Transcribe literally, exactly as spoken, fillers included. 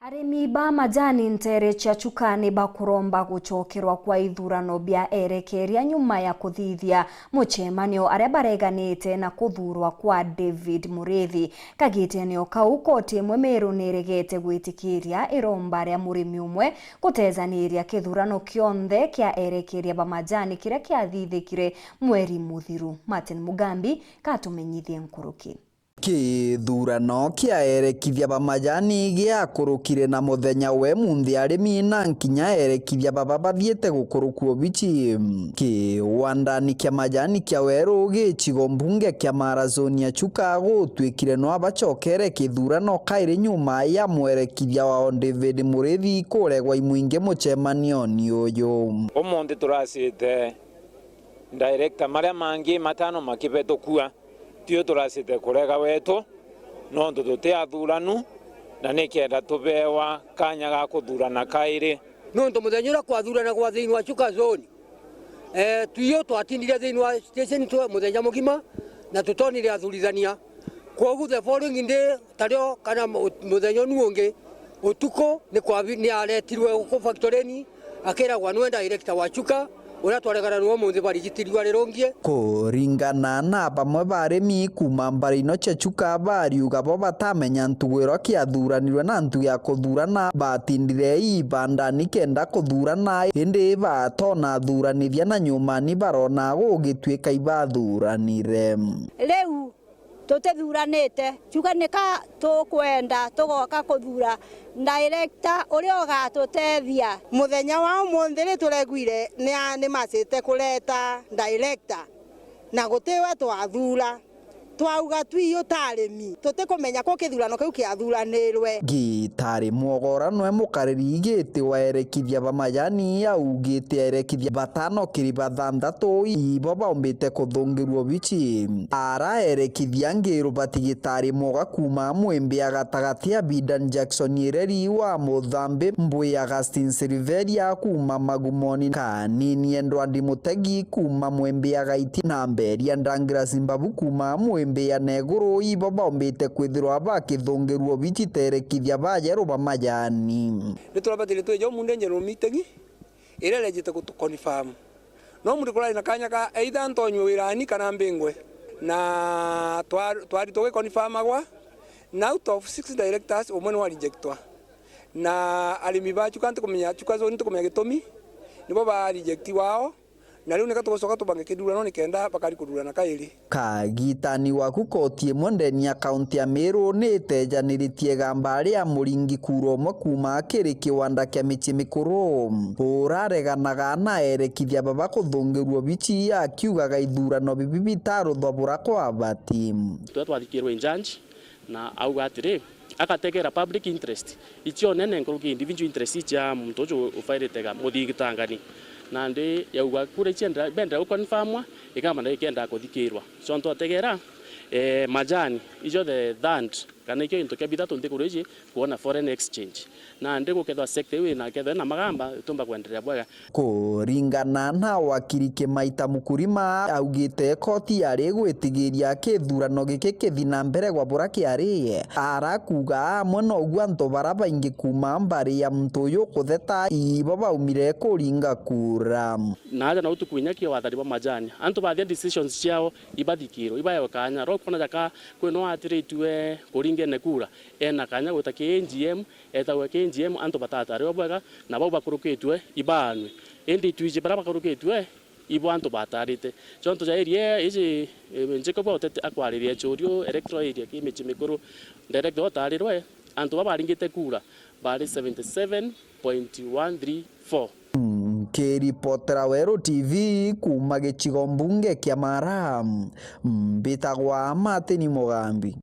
Arimi ba majani nteere cia Chuka ni bakuromba gucokerwa kwa ithurano bia erekeria nyuma ya kuthithia mucemanio aria bareganite na kuthurwa kwa David Muriithi. Kagitene o kau, koti imwe Meru ni iregete gwitikiria iromba ria murimi umwe gutejaniria kithurano kionthe kia erekeria ba majani kiria kiathithikire mweri muthiru. Martin Mugambi katumenyithie nkuruki. Kithurano kia erekithia ba majani giakurukire na muthenya we munthi arimi na nkinya erekithia baba bathiite gukurukua obici. Kiwandani kia majani kia Weru gicigo mbunge kia Mara zone ya Chuka gutwikire no abacokere kithurano kairi nyuma ya mwerekithia wao David Muriithi kuregwa imwingi mucemanioni uyu. Umunthi turacite director maria mangi matano makibetukua. Tio turacite kurega wetu, nontu tuti athuranu, na nikenda tubewa kanya ga kuthurana kairi. Nontu muthenya uria kwathuranagwa thiini wa Chuka zone, eh, twio twatindire thiini wa station twa muthenya mugima, na tutonire athurithania. Kwogu the following day, tario kana mu-, muthenya unu ungi, utuku ni kwabi-, ni aretirwe guku factorini, akiragwa niwe director wa Chuka, uria twaregana niwe umunthi barigitirwe rirungie. Kuringana na bamwe ba arimi kuuma mbara ino cia Chuka, bariuga bo batamenya ntugu iria kiathuranirwe na ntu ya kuthurana, batindire ibandani kenda kuthurana, indi batona athuranithia na nyumani barona gugituika ibathuranire. Riu tutithuranite, Chuka nika tukwenda tugoka kuthura director uria ugatutethia. Muthenya wa umunthi ni turegwire ni a-, ni macite kureta director, na gutiwe twathura. Twauga twi utarimi, tutikumenya ku kithurano kiu kiathuranirwe. Gitari Mwogora nwe mukariri giti wa erekithia ba majani augite erekithia batano kiri bathanthatu ibo baumbite kuthungirwa obici. Ara erekithia ngiru bati Gitari Mwoga kuuma Mwimbi ya gatagati, Abidan Jackson Ireri wa Muthambi, Mbui Augustine Silveria kuuma Magumoni, Kanini Edward Mutegi kuuma Mwimbi ya gaiti, na Mberia Douglas Mbabu kuuma Mwimbi ya neguru, ibo baumbite kwithirwa bakithungirwa obici ta erekithia bajeru ba majani. Ni turabatire twija umunthi general meeting iria irejite gutu confirm. No muntu kurari na kanya ka either ntonywe wirani kana mbingwe. Na twa-, twaritwa gwi confirmagwa, na out of six directors, umwe ni wa rejectwa. Na arimi ba Chuka ntikumenya, Chuka zone ntikumenya gitumi, nibo ba reject wao. Na riu nika tugucoka tubange kithurano nikenda bakari kuthurana kairi. Kagitani waku koti imwe ndeni ya kaunti ya Meru ni itejaniritie igamba ria Muringi kura umwe kuuma kiri kiwanda kia mici mikuru. Urareganaga na erekithia baba kuthungirua obici akiugaga ithurano bibi bitaruthwa bura kwa abati. Turia twathikirwe i judge, na auga atiri, agategera public interest icio nene nkuruki individual interest cia muntu uju ufairite ga-, muthingitangani. Nandi yauga kura icio enda-, bendera guconfirmwa, igamba nayo ikendaa kuthikirwa. So ntu ategera, eh, majani, icio the third, kana ikio gintu kia bithatu nthiguru iji, kwona foreign exchange. Nandi gukethwa sector iu ina kethwa ina magamba, itumba kwenderea bwega. Kuringana na wakiri Kimaita Mukurima, augite koti yari gwitigiria kithurano giki kithi na mbere gwa bura kiari. Arakuga amwe noguo antu bara baingi kuuma mbari ya muntu uyu kutheta ibo baumire kuringa kura. Na aja na utuku inya kio wathani bwa majani. Antu bathia decisions ciao ibathikirwe, ibaewe kanya. Ro kwona jaka kwino atiritue kuringene kura, ena kanya gwita ki A G M, etagwe ki A G M, antu batatarirwe bwega, na bau bakurukitue ibaanwe. Indi itwiji bara bakurukitue, ibo antu batarite. Ciontu ja area iji, eh, Jacob Otete akwariria Chorio electoral area ki mici mikuru, director otarirwe, antu baba baringite kura bari seventy seven point one three four. Nkiripotera Weru T V kuuma gicigo mbunge kia Mara, mbitagwa Martin Mugambi.